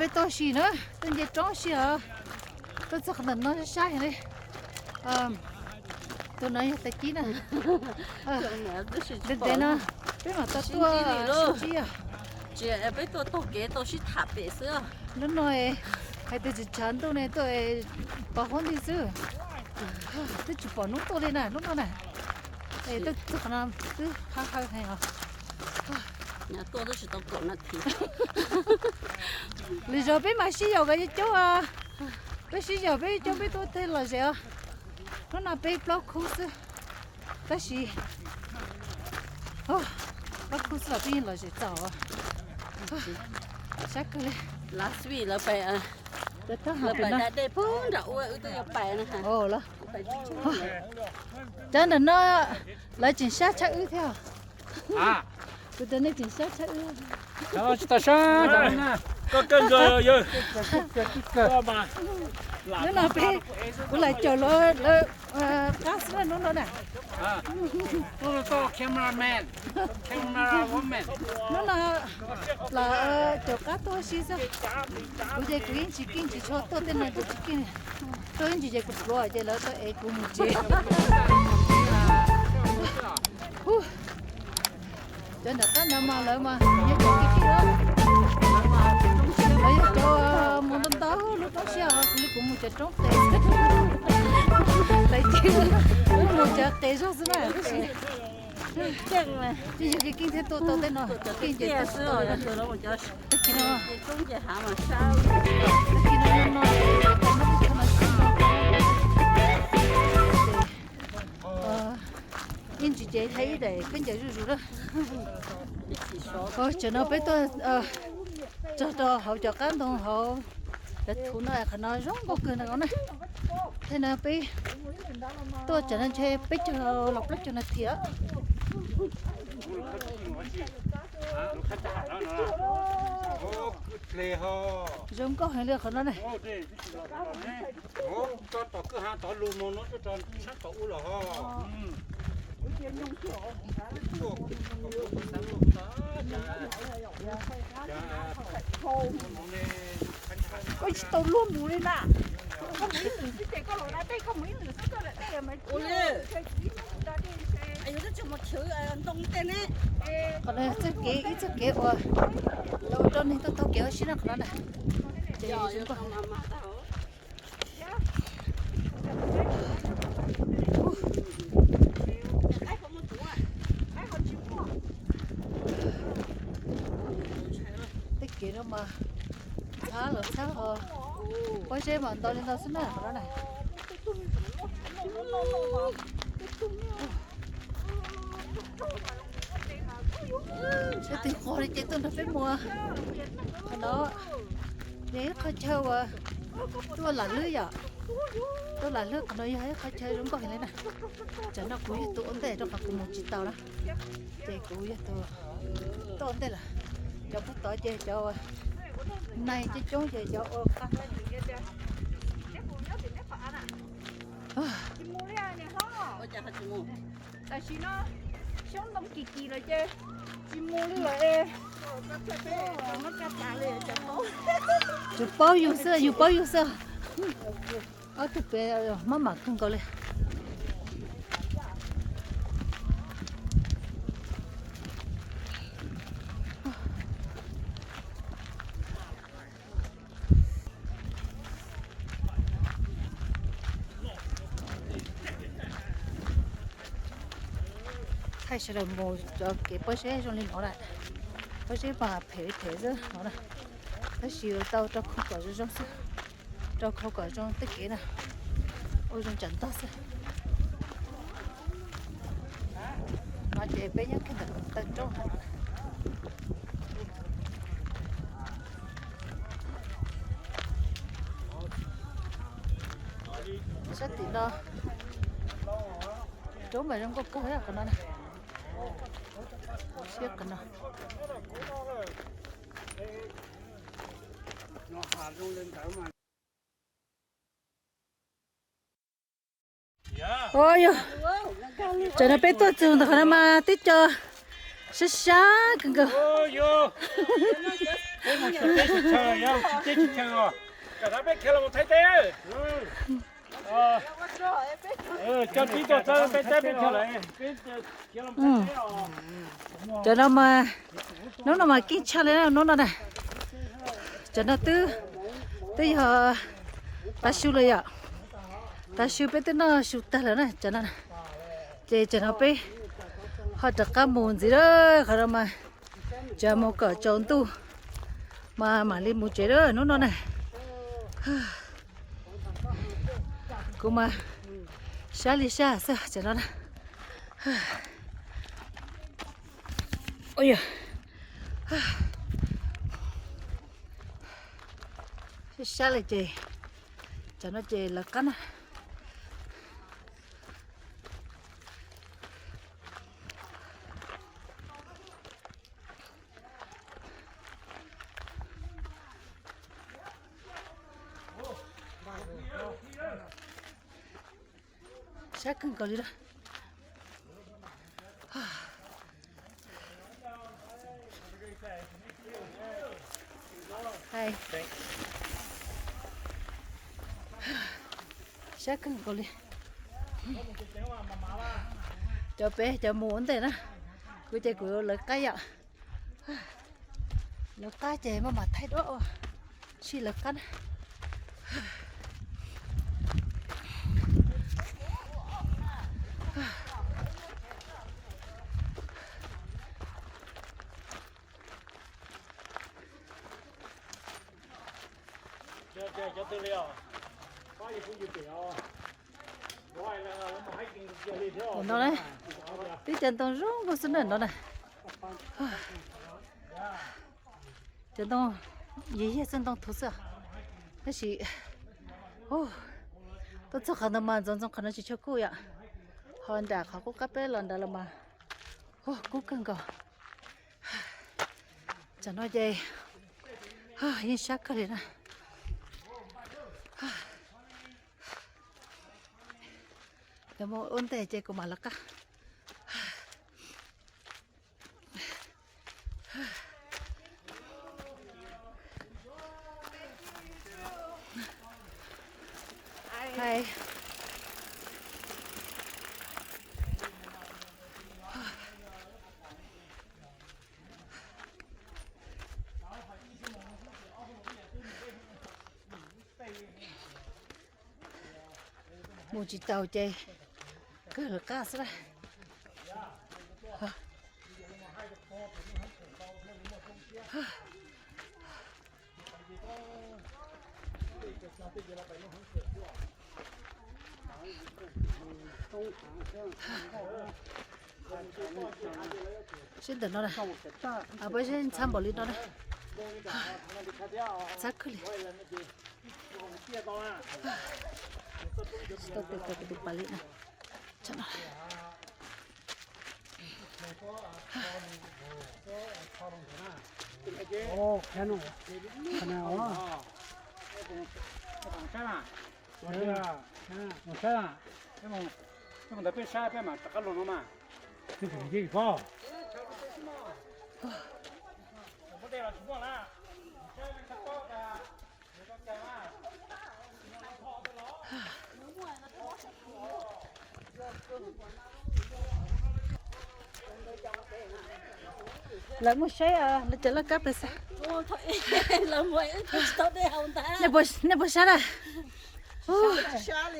Peb tuaj si na, tuaj nce roob si os. Tuaj txog qhov ntawm no sab heev li. Tus no yog tais Cib na. Ntev ntev no peb mam tau tuaj sib ntsib os. Peb tuaj taug kev tau sib tham pem xwb. Hnub no hais tias tsis tshav ntuj ne tuaj pos huab nti xwb. Twb tsis pom hnub tuaj li na hnub no na. Es tuaj txog qhov no twb haw haw heev os. Lwm zaus peb mam sib yaum kom yuav coob. Peb sib yaum peb coob peb tuaj thiaj lom zem os. Hnub no peb plaub khub xwb. Tab sis plaub khub xwb los twb yeej lom zem txaus. Sab kawg li. Last week lawv pais, lawv pais da dej puag nram ub, wb twb yuav pais na. Cov ntawm no lawv tseem sab tshaj wb thiab. Kuv cov nej tseem sab tshaj wb. Tsis tau sab. Koj kawg nkaus yawg. Hnub no peb, kuv lam caum lawv qab xwb hnub no na. Cameraman, camera woman. Hnub no lam caum qab tuaj si xwb. Kuv ces kuv yeej tsis keej tsis tshua tuaj tej no ces tsis keej. Tuaj ib ntsis ces kuv pluav ces lawv tau ev kuv mus tsev. Cov nram qab no mas lawv mas yog cov keej keej, lawv yog cov mus ntau ntau lub roob siab os, kuv li kuv mus cov roob qes, mus cov qes zog xwb na. Tab sis ces yog keej keej thiaj tuaj tau tej no, keej ces tuaj tsis tau li. Tag kis no, tag kis no no no, ib ntsis ces hais ib daim khaub ncaws zuj zus na. Tsam no peb tuaj txog rau hauv cov qab ntoo hauv cov thuv no, qhov no zoo nkauj kawg no na. Tej no peb tuaj tsam no ntshe peb caug los plaub caug nas this. Zoo nkauj heev li qhov no na. Koj tsis tau luag mus li na. Koj mus ib nws xwb ces koj los da dej, koj mus ib nws xwb koj da dej mas ua li. Qhov no txoj kev, ib txoj kev uas lawv ua rau neeg tuaj taug kev ua si na qhov no na. Ces zoo nkauj. Tej kev no mas txhab los txhab ho, pob zeb mas ntau li ntau xwb na qhov no na. Sab twg qog li ces tuaj nrog peb mus. Qhov no yog ib qho chaw uas tuaj lam hlwb yom. Tuaj lam hlwb qhov no yog ib qho chaw zoo nkauj heev li na. Tsam no kuv yog tus ua ntej rau qhov kuv mus tsis tau na. Ces kuv yog tus tuaj ua ntej lawm. Cov puag tod ces cov nai coob coob ces cov ua qab. Tam sim no xyoob ntoo kim kim lawm ces tsis mus li lawm. Tsuas paub yus xwb, yus paub yus xwb. Ob tug pem maj mam kawg nkaus li. Thaij sawv daws mus cov kev pob zeb zoo li no na. Pob zeb mas phem li phem xwb no na. Tab sis tau rau khau kom zoo zoo xwb. Rau khau kom zoo tej kev na. Ua zoo tsam ntog xwb. No ces peb nyob kiag ntawm taw roob. Sab tim no roob mas zoo nkauj kawg qhov no na. Siab qhov no. Yog, tsam no peb tuaj txug ntawm qhov no mas teb co sab sab kawg nkaus. Peb mus xyuas teb xyuas chaw, yog tsis teb tsis chaw os, kom peb khiav los mus Thaib teb. Cov tib tuaj txog Thaib teb peb khiav lawm, peb khiav los Thaib teb os. Cov no mas, hnub no mas keej tshaj li hnub no na. Cov no twb, twb yog tav su lawm yom. Tav su peb twb noj su tag lawm na cov no. Ces cov no peb ho rov qab mus ntxiv lawm, qhov no mas cov mus kom tsaus ntuj mas mam li mus tsev lawm hnub no na. Kuv mas sab li sab xwb cov no na. Ua, sab li ces cov no ces lawv qab na. Sab kawg nkaus li lawm. Sab kawg nkaus li. Cov pem cov mus ua ntej na. Kuv ces kuv lawv qab yom. Lawv qab ces maj mam thaij duab ua si lawv qab na. No, twb cov ntoo zoo nkauj xwb na no na. Cov ntoo yig yig xwb, ntoo thuv xwb. Tab sis tuaj txog qhov ntawd mas ntxoov ntxoo qhov no tsis tshua kub yom. Ho nram qhov qub qab peb los nrad los mas kub kawg nkaus. Tsam no ces yeej sab kawg li na. Cov mus ua ntej ces kuv mam lawv qab. Mus tsis taus ces kawg lawv qab xwb na. Sib ntawm no na, peb sib ntxhab npaum li no na. Ntxhab kawg li. Tsis tau tes tau kuv tus pas li na. Mus saib, peb mus ntawd peb saib peb mam rov qab los no mas. Lawv mus saib lawv cov laj kab pem xwb. Nej puas saib na?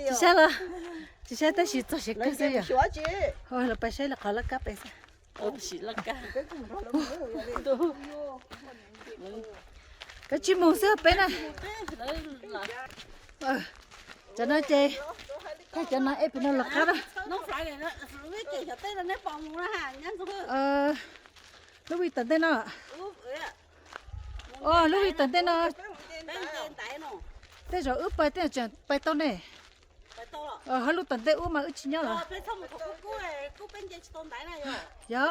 Tsis saib los? Tsis saib tab sis txog siav kawg xwb yom. Lawv pais saib lawv qhov laj kab pem xwb. Koj tsis mus xwb peb na. Cov no ces, cov no eb pem no lawv qab na. Lub vij tom ntej no. Lub vij tom ntej no. Tej zaum wb pais tej tseem pais tau ne. Hab lub tom ntej ub mas wb tsis nyob lawm. Yog.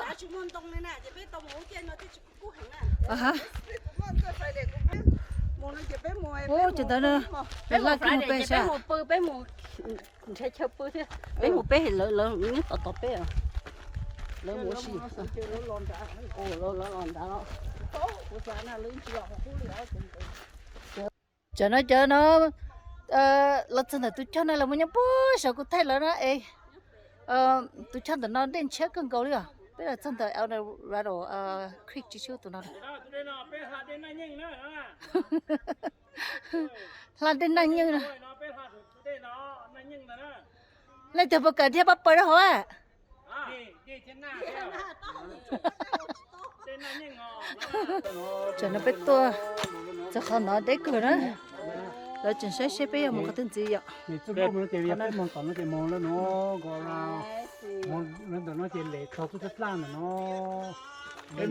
Ub, ces ntawd no peb laj kub mus pem sab. Peb mus pem, peb mus nrhiav chaw pw thiab. Peb mus pem lawv, lawv nyob tom tom peb os. Lawv mus ua si, lawv los nrad los. Cov no cov no, los txog ntawm tus choj no los mus nyob puag saum kuv thaij lawv na es. Tus choj ntawm no dej ntshiab kawg nkaus li os. Peb los txog ntawm Eldorado Creek tsis sub tus no. Hla dej naj nyeej no. Leej twg puas kam dhia pab pawg rau hauv a? Tam no peb tuaj txog qhov no deb kawg na. Lawv tseem saib seb peb yuav mus qhov twg ntxiv yom. Mus tom no ces lem txog tub thab plaj ntawm no. Peb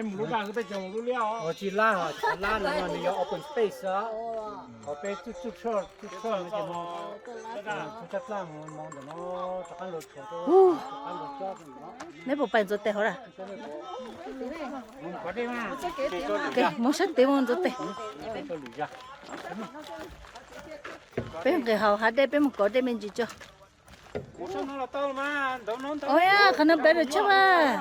mus lub daj xwb, peb mus lub liab os. Tsis lab, lab no nws yog open space os. Qhov peb tsuj tsuj tsuj tsuj no ces mus tub thab plaj mus ntawm no rov qab los tsuag rov qab los cob no. Neb puas pais ntxuav tes hauv na? Mus sab tid mus ntxuav tes. Peb nqis hauv hav dej peb mus kov dej me ntsis tso. Ua qhov no peb rau tsheb mas.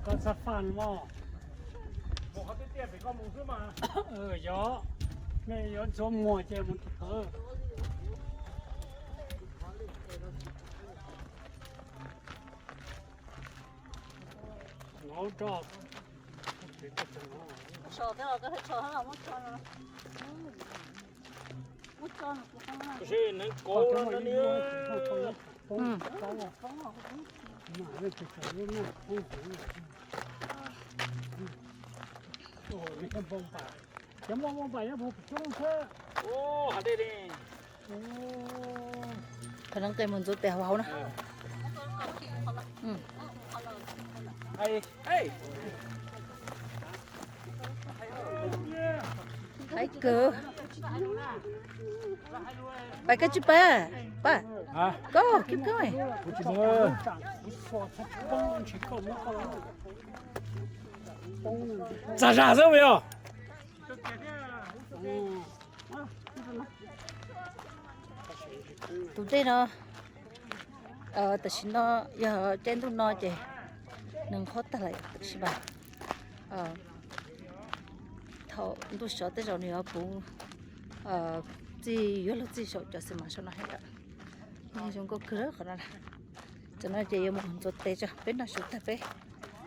Koj txhob faj mog. Mus qhov twg tiag pem koj mus xwb mas. Yog, nej yuav ntxuav muag ces mus rau qhov. Ov, roj. Cov muaj npau npam nyob puag pem roob xwb. Qhov no nqis mus ntxuav tes hauv hauv na. Haib kawg. Pais koj tsis pais? Pais. Koj keep going. Txag zag xwb yog. Tus dej no tam sim no yog caij ntuj no ces nws nqhuab tag lawm, tab sis mas thaum ntuj sov tej zaum nws yuav puv txij, yuav luag txij saum cov xi mas saum no heev lawm. Zoo nkauj kawg qhov no. Tam no ces yuav mus ntxuav tes tso, peb noj su tag peb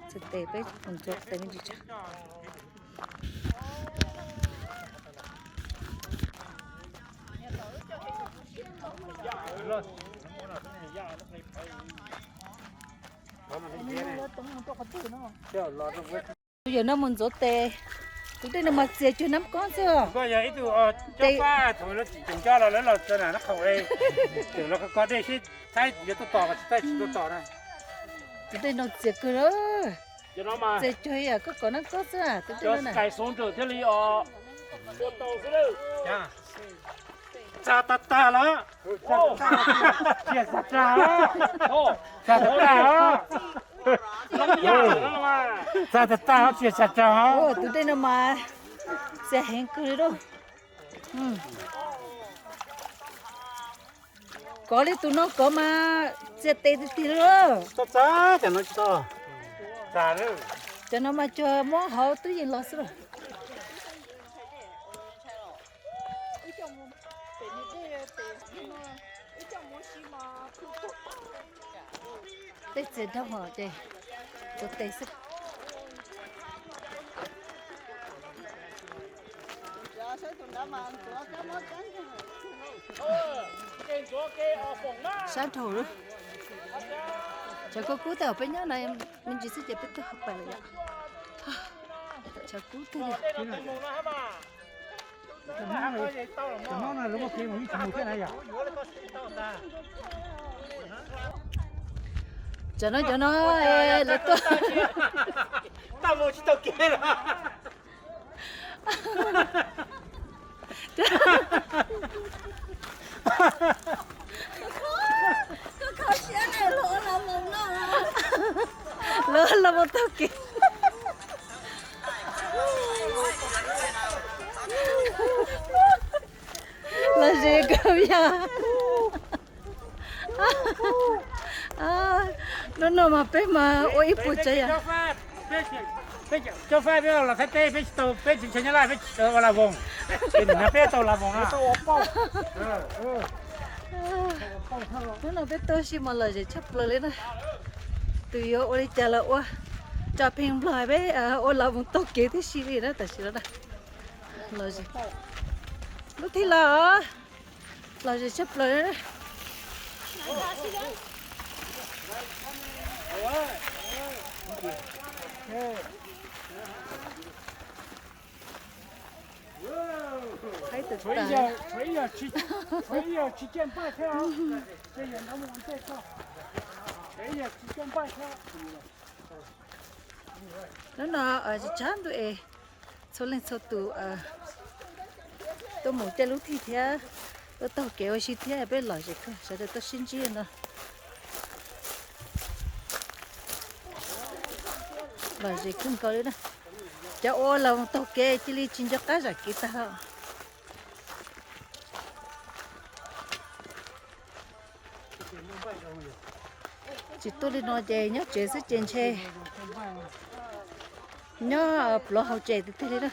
ntxuav tes, peb mus ntxuav tes me ntsis tso. Tus yawm no mus ntxuav tes, tus dej no mas txias cuag nab kob xwb. Tus dej no txias kawg, txias cuag yam koj kom nab kob xwb, tus dej no na. Txag tag tag los. Txias tag tag, txias tag tag, txias tag tag, txias tag tag. Tus dej no mas txias heev kawg li lauj. Kov li tus no kov mas txias tes tiag tiag li lauj. Cov no mas cuag muab hauv twb yeej los xwb lauj. Tej txias dhau ces tus tes xwb. Sab dhau lawm. Tshav kub kub tag, peb nyob no me ntsis xwb ces peb twb pais lawm yom. Tshav kub tag li. Cov no, cov no, lawv tuaj. Lawv los mus taug kev. Yog. Hnub no mas peb mas ua ib puas tsav yom. Coj faj peb los Thaib teb, peb tsis tau, peb tsis ntshe Nyab Laj, peb tsis tau ua la voos. Peb tau la voos no. Hnub no peb tuaj ua si mas lom zem tshaj plaws li na. Tus yuav ua li cas los ua, tso pheej nplog peb ua la voos taug kev tib si li na tam sim no na. Lom zem. Lub thib los, lom zem tshaj plaws li na. Haib tag tas. Hnub no tsis tshav ntuj es txhua leej txhua tus tuaj mus caij lub thij thiab tuaj taug kev ua si thiab peb lom zem kawg, sawv daws tuaj sib ntsib no. Lom zem kawg nkaus li na. Cov ua los taug kev cia li tsis nco qab zam kev tag. Tsis tuaj li no ces nyob tsev xwb ces ntshe nyob pluav hauv tsev tiag tiag li na.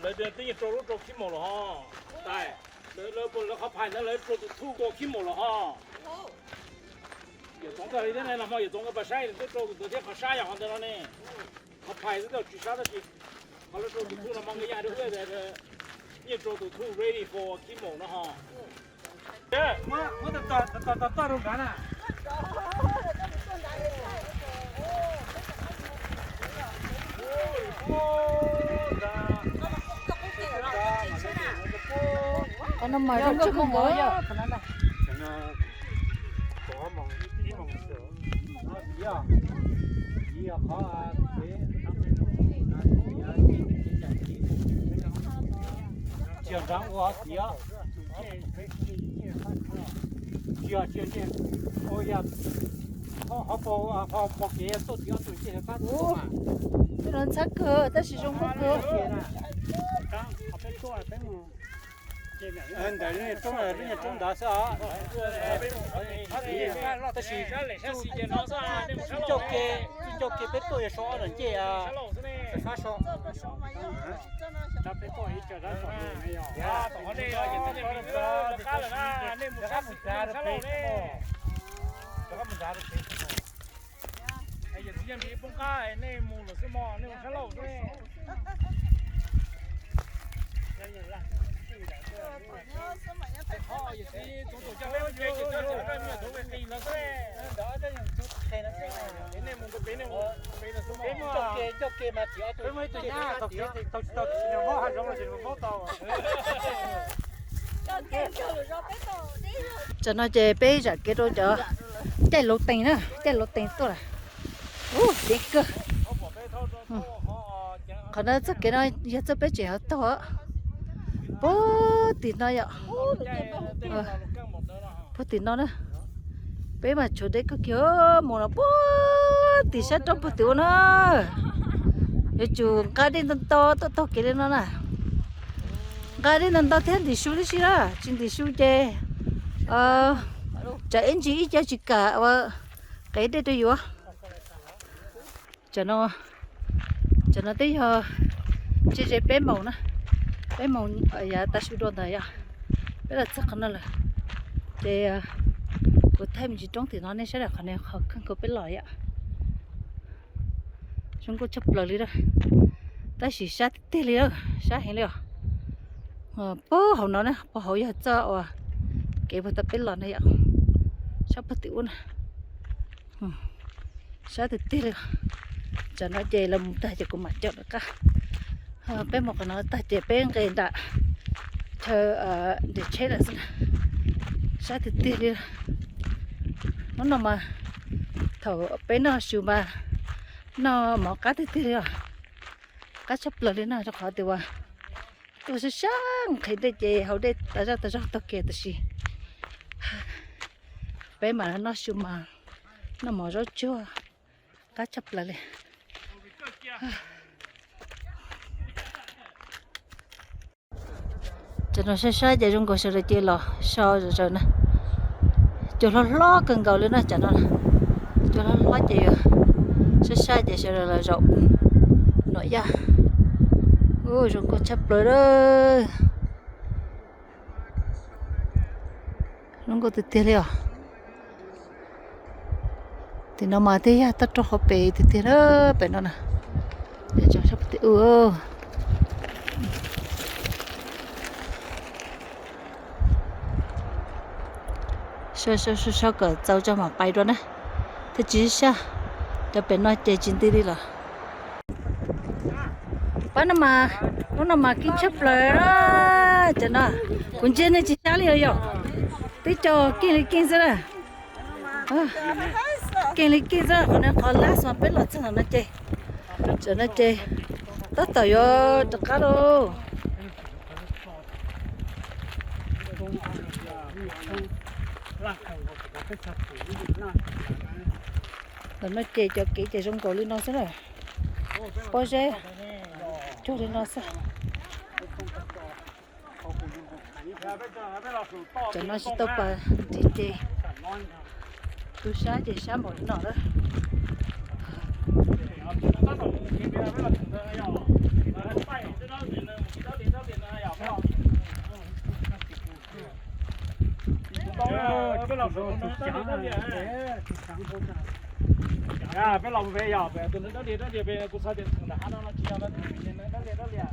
Lawv twb yeej rau lub rau khib maum los ho. Lawv qhov phais ntawd lawv rau tus thuj tua khib maum los ho. Yawm Txoov kawg li thiab, nag hmo Yawm Txoov nkawd pas saib twb rau tus ntawd thiab, qhov sab yog qhov ntawd no ne. Qhov phais twb tsis sab tab sis qhov lawv rau tus thuj no mas nkawd yeej hais rau wb tias yeej rau tus thuj ready for khib maum no ho. Muab toj toj rau nrad na. Qhov no mas zoo nkauj kawg nkaus. Tsis nrad ua tiav. Tsis, tsis, tsis, ho pom, ho pom kev tuaj tiav tus ncej qab tuaj mas. Tej no ntxhab kawg tab sis zoo nkauj kawg. Ntawm lub niag roob, lub niag roob ntawd xwb os. Tab sis txij ncauj ke, txij ncauj ke peb tuaj yog so ob nram ncej fab so. Tam no ces peb zam kev rau cov caij lauv tees na, caij lauv tees tuaj lawm. Ub, ceev kawg. Qhov no txoj kev no yog txoj peb tseem ho taug puag tim no yom. Puag tim no na. Peb mas tshuav deb kawg kiag mus no puag tim sab roob puag tim ub na. Yuav tsum nqa dej ntau ntau tuaj taug kev li no na. Nqa dej ntau ntau thiab ntim su tib si na, tsis ntim su ces tsam ib ntsis ib co tsis kam ua qev dej rau yus. Tam no twb yog tsis ze peb moos na, peb moos yav tav su dua ntawd yom, peb los txog qhov no lawm. Ces kuv thaij me ntsis roob tim no nej saib, qhov no qhov kawg nkaus peb los yom. Zoo nkauj tshaj plaws li lawm, tab sis sab tiag tiag li, sab heev li os. Puag hauv no na, puag hauv yog txoj uas kev puag ta peb los na yom, sab puag tim ub na. Sab tiag tiag li. Tsam no ces los mus tag ces kuv mam caum lawv qab. Peb mus qhov no tag ces peb nqes nram chaw nres tsheb lawm xwb na. Sab tiag tiag li. Hnub no mas thaum peb noj su mas noj mov qab tiag tiag li os. Qab tshaj plaws li no rau qhov tias uas tuaj sab sab nqhis dej ces haus dej tas zog tas zog taug kev tab sis peb mas noj su mas noj mov zaub tsuag qab tshaj plaws li. Cov no sab sab ces zoo nkaus sawv daws cia los so zom zaws na. Cua hlob hlob kawg nkaus li na cov no. Cua hlob hlob ces sab sab ces sawv daws los zaum nuam yaj. Ub, zoo nkauj tshaj plaws lawm. Zoo nkauj tiag tiag li os. Tim no mas twb yog toj roob hauv pes tiag tiag na, pem no na. Sab kom txaus tso mam pais dua na. Thiab tsis sab, cov pem no ces tsis nti li los. Pab no mas, hnub no mas keej tshaj plaws na. Cov no kuv ntsia nej tsis sab li os yom. Twb cov keej li keej xwb na. Keej li keej xwb, qhov no qhov lab xwb, peb los txog ntawm no ces, ntawm no ces tab tom yuav rov qab lauj. Ntawm no ces cov kev ces zoo nkaus li no xwb na. Pob zeb cuag li no xwb. Cov no tsis tau pas nrhiav ces, tus sab ces sab npaum li no lawm. Peb los pem yog tus neeg dab lias dab lias pem, kuv xav tias tseem nram hav no no tsis yog, tus neeg dab lias dab lias.